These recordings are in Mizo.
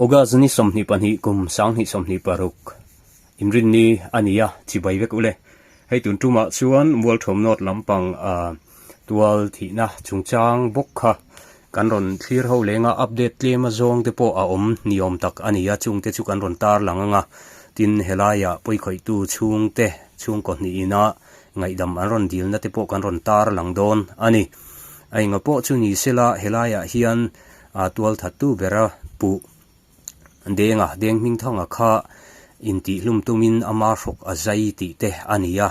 August ni 22 kum 2026 inrinni a ni a, chibai vek ule. Hei tun tumah chuan Mualthawm North lampang tual thihna chungchang bawk kha kan rawn thlir ho leng a, update tlem a zawng te pawh a awm ni awm tak a ni a, chungte chu kan rawn tar lang ang a. Tin, helaiah pawikhawihtu chhungte chhungkaw hnihina ngaihdam an rawn dilna te pawh kan rawn tar lang dawn a ni. A enga pawh chu ni sela helaiah hian a tualthattu bera puh Denga, Deng Hmingthanga kha intihhlum tumin ama hrawk a zai tih te a ni a,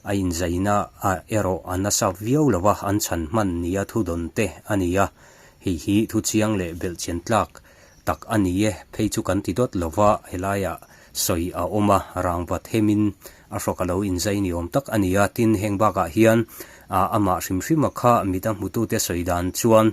a inzaina erawh a nasa viau lo a, an chhan hman nia thudawn te a ni a, hei hi thu chiang leh belhchian tlak tak a ni e, phei chu kan ti dawt lo va, helaiah sawi a awm a, rangva themin a hrawk a lo inzai ni awm tak a ni a, tin heng bakah hian amah hrim hrima kha mit a hmutute sawi dan chuan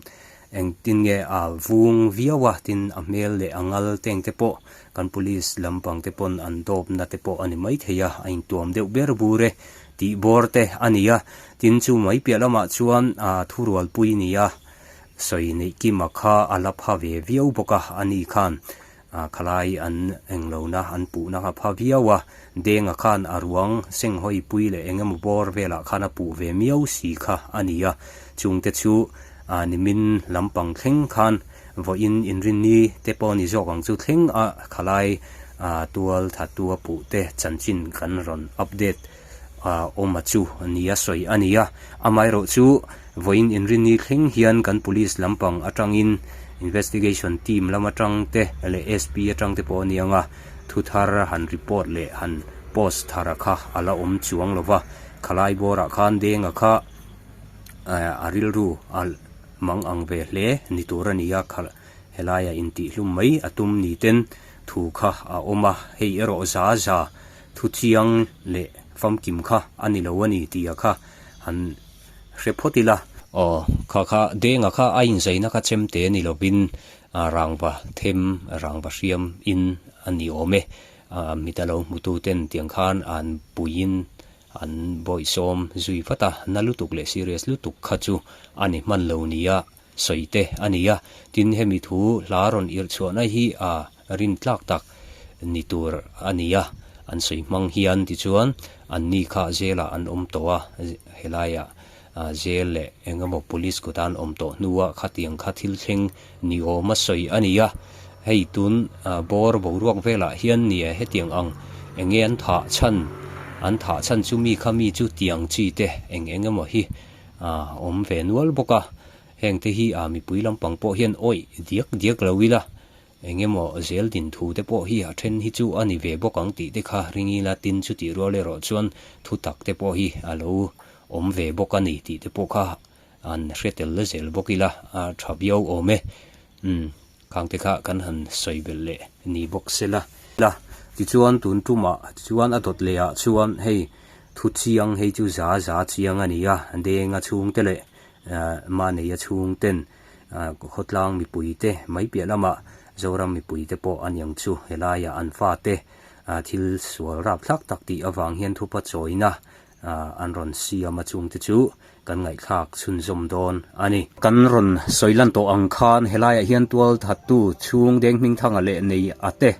Engtin nge a vung viau a, tin a hmel leh a ngal teng te pawh kan police lampang te pawn an dawp na te pawh a ni maithei a, a intuam deuh ber bur e tih bawr te a ni a, tin chu mai piah lamah chuan a thurualpui nia sawi neih kima kha a la pha ve viau bawk a, a ni khan Khalai an englohna an puhna kha pha viau a, Denga khan a ruang senghawi pui leh eng emaw bawr velah khan a puh ve miau si kha a ni a, chungte chu nimin lampang thleng khan vawiin inrinni te pawh ni zawk ang chu thleng a khalai tual thattu a puh te chanchin kan rawn update awm a chu nia sawi a ni a, amaherawh chu vawiin inrinni thleng hian kan police lampang atangin investigation team lam atang te leh SP atang te pawh a ni ang a, thu thar han report leh han post thar a kha a la awm chuang lo va, khalai bawrah khan Denga kha a rilru a mang ang ve hle ni tur a ni a, helaiah intihhlum mai a tum ni ten thu kha a awm a, hei erawh za za. Thu chiang leh famkim kha a ni lo a ni tih a kha han hre phawt ila. Aw, kha kha Denga kha a inzaina kha chemte ni lovin rangva them, rangva hriam in a ni awm e. Mit a lo hmutu ten tiang khan an puiin an bawihsawm zui vat a, na lutuk leh serious lutuk kha chu a ni hman lo nia sawi te a ni a. Tin, hemi thu hla rawn irh chhuahna hi a rintlak tak ni tur a ni a, an sawi hmang hian tichuan an ni kha zelah an awm tawh a, helaiah zel leh eng emaw police kut an awm tawh hnua khatiang kha thil thleng ni awma sawi a ni a. Hei tun bawr boruak velah hian nia hetiang ang eng nge an thah chhan, an thah chhan chu mi kha mi chu tiang chi te eng eng emaw hi a awm ve nual bawk a, heng te hi a mipui lampang pawh hian awih diak diak lo ila, eng emaw zel din thu te pawh hi a then hi chu a ni ve bawk ang tih te kha ring ila tin chutih rual erawh chuan thu tak te pawh hi a lo awm ve bawk a ni tih te pawh kha an hre tel zel bawk ila a tha viau awm e. Umm khang te kha kan han sawi belh leh ni bawk se la. La tichuan tun tumah chuan a dawt leh ah chuan hei thu chiang hei chu za za chiang a ni a, Denga chhungte leh Mahneia chhungten khawtlang mipui te mai piah lamah Zoram mipui te pawh a niang chu helaiah an fate thil sual rapthlak tak tih avang hian thupa chawina an rawn siam a chungte chu kan ngaihthlak chhunzawm dawn a ni. Kan rawn sawi lan tawh ang khan helaiah hian tual thattu chhung Denghmingthanga leh nei a te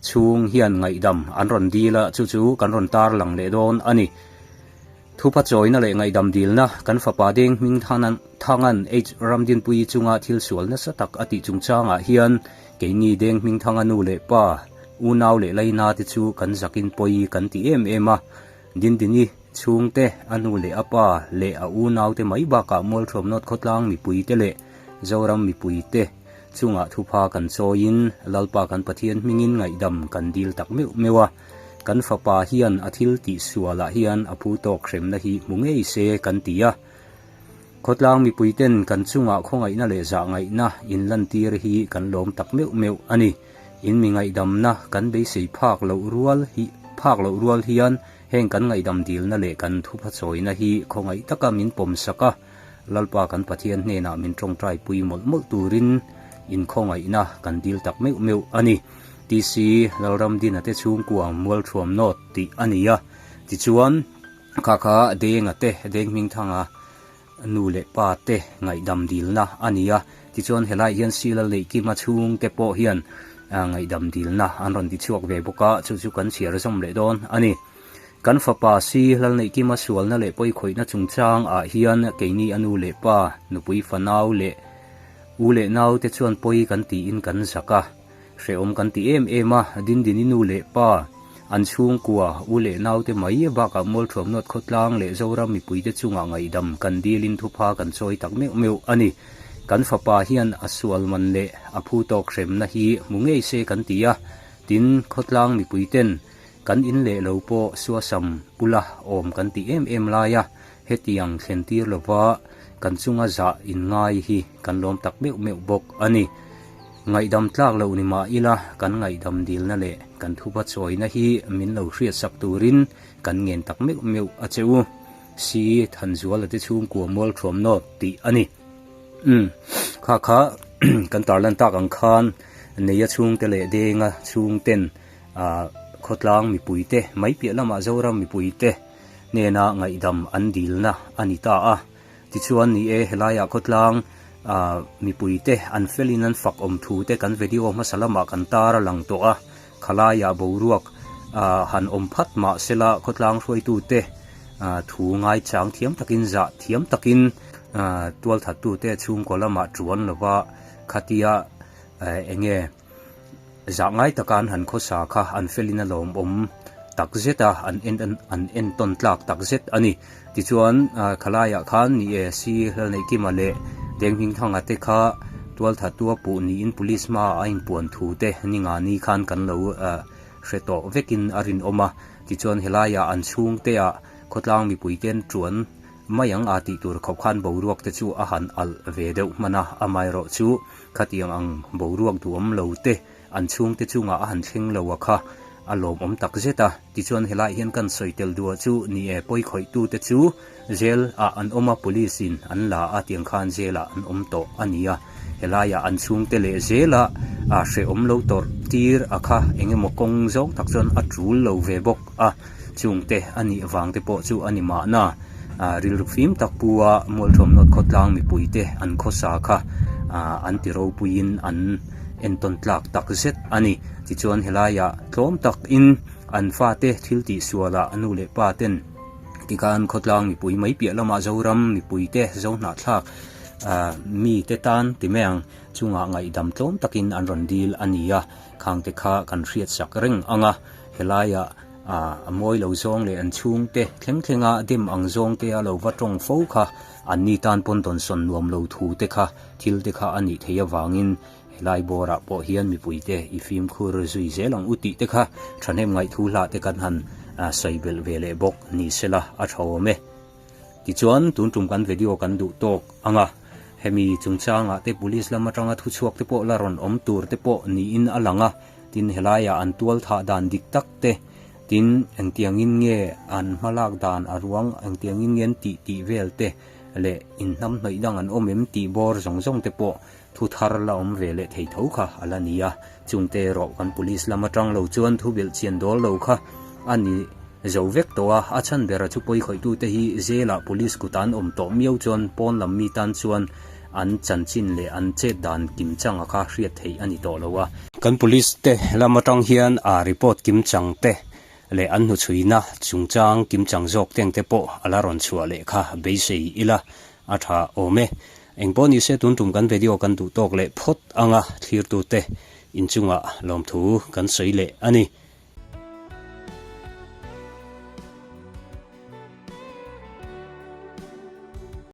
chhung hian ngaihdam an rawn dil a, chu chu kan rawn tar lang leh dawn a ni. Thupa chawina leh ngaihdam dilna kan fapa Denghmingthanga'n H Ramdinpuii chunga thil sual nasa tak a tih chungchangah hian keini Denghmingthanga nu leh pa, unau leh laina te chu kan zakin pawi kan ti em em a. Dindini chhungte, a nu leh a pa leh a unaute mai bakah Mualthuamnawt khawtlang mipuite leh Zoram mipuite chungah thupha kan chawiin Lalpa kan Pathian hmingin ngaihdam kan dil tak meuh meuh a. Kan fapa hian a thil tih sualah hian a phu tawk hremna hi hmu ngei se kan ti a. Khawtlang mipuiten kan chungah khawngaihna leh zahngaihna inlantir hi kan lawm tak meuh meuh a ni. In mi ngaihdamna kan beisei phak loh rual hi phak loh rual hian heng kan ngaihdam dilna leh kan thupha chawina hi khawngaih taka min pawm sak a, Lalpa kan Pathian hnenah min tawngtai pui mawlh mawlh turin in khawngaihna kan dil tak meuh meuh a ni. TC Lalramdina te chhungkua Mualthuam North tih a ni a, tichuan kha kha Denga te Denghmingthanga nu leh pa te ngaihdam dilna a ni a, tichuan helaiah hian Sila Leihkima chhungte pawh hian Ngaihdam dilna an rawn ti chhuak ve bawk a, chu chu kan chhiar zawm leh dawn a ni. Kan fapa si Lalneihkima sualna leh pawikhawihna chungchang ah hian keini a nu leh pa, nupui fanau leh u leh nau te chuan pawi kan tiin kan zak a. Hrehawm kan ti em em a, Dindini nu leh pa, an chhungkua, u leh naute mai bakah Mualthuamnawt khawtlang leh Zoram mipuite chungah ngaihdam kan dilin thupha kan chawi tak meuh meuh a ni. Kan fapa hian a sual man leh a phu tawk hremna hi hmu ngei se kan ti a, tin, khawtlang mipuiten kan in leh lo pawh suasam ula awm kan ti em em lai a, hetiang thlen tir lova kan chunga zah inngai hi kan lawm tak meuh meuh bawk a ni. Ngaihdam tlak loh ni mah ila kan ngaihdam dilna leh kan thupa chawina hi min lo hriatsak turin kan ngen tak meuh meuh a che u. Si Thanzuala te chhungkua mual thuam nawt tih a ni. Umm kha kha kan tarlan tak ang khan Neia chhungte leh Denga chhungten ah khawtlang mipuite mai piah lamah Zoram mipuite hnena ngaihdam an dilna a ni ta a. Tichuan ni e, helaiah khawtlang ah mipuite an felin an fak awm thu te kan video hmasa lamah kan tar a lang tawh a, khalaiah boruak ah han awm phat mah sela khawtlang hruaitute ah thu ngaichang thiam takin zah thiam takin ah tualthattute chhungkaw lamah tuan lova khatia eh eng nge Zah ngai taka an han khawsa kha an felin a lawmawm tak zet a, an en an entawn tlak tak zet a ni. Tichuan khalaiah khan ni e si Lalneihkima leh Denghmingthanga te kha tualthattu a puh niin police hmaah a inpuan thu te ni nga ni khan kan lo hre tawh vekin a rinawm a. Tichuan helaiah an chhungteah khawtlang mipuite an tuan mai ang a tih tur khawp khan boruak te chu a han alh ve deuh hman a, amaherawh chu Khatiang ang boruak duhawm lo te an chhungte chungah a han thleng lo a kha a lawmawm tak zet a. Tichuan helaiah hian kan sawi tel duah chu ni e, pawi khawihtu te chu jail ah an awm a, police in an la a tiang khan jail ah an awm tawh a ni a. Helaiah an chhungte leh zela a hrehawm lo tawrh tir a kha eng emaw kawng zawng tak chuan a tul lo ve bawk a. Chungte a nih vang te pawh chu a ni mahna, rilru fim tak pu a Mualthuamnawt khawtlang mipuite an khawsa kha an ti ropuiin an entawn tlak tak zet a ni. Tichuan helaiah tlawm takin an fate thil tihsualah a nu leh pa ten tikhan khawtlang mipui mai piah lamah Zoram mipuite Zohnahthlak mite tan ti mai ang chungah ngaihdam tlawm takin an rawn dil a ni a, khangte kha kan hriatsak reng ang a. Helaiah a mawi lo zawng leh an chhungte thleng thlenga dem ang zawng te a lo va tawng fo kha an ni tan pawn tawnsawn nuam lo thu te kha thil te kha a nih theih avangin helai bawrah pawh hian mipuite i fimkhur zui zel ang u tih te kha thahnem ngaihthu hlah te kan han sawi belh ve leh bawk ni sela a tha awm e. Tichuan tun tum kan video kan duh tawk ang a, hemi chungchangah te police lam atanga thuchhuak te pawh la rawn awm tur te pawh niin a lang a. Tin, helaiah an tual thah dan dik tak te, tin, engtiangin nge an hmalak dan a ruang, engtiangin nge an tih tih vel te leh inhnamhnawih dang an awm em tih bawr zawng zawng te pawh thu thar la awm ve leh thei tho kha a la ni a. Chungte erawh kan police lam atang lo chuan thu belh chian dawl lo kha a ni zo vek tawh a, a chhan bera chu pawikhawih-tute hi jail-ah police kut an awm tawh miau chuan pawn lam mi tan chuan an chanchin leh an chet dan kimchang a kha hriat theih a ni tawh lo a. Kan police te lam atang hian a report kimchang te leh an hnuchhuina chungchang kimchang zawk teng te pawh a la rawn chhuah leh kha beisei ila a tha awm e. Engpawh ni se tun tum kan video kan duh tawk leh phawt anga thlirtute inchungah lawmthu kan sawi leh a ni.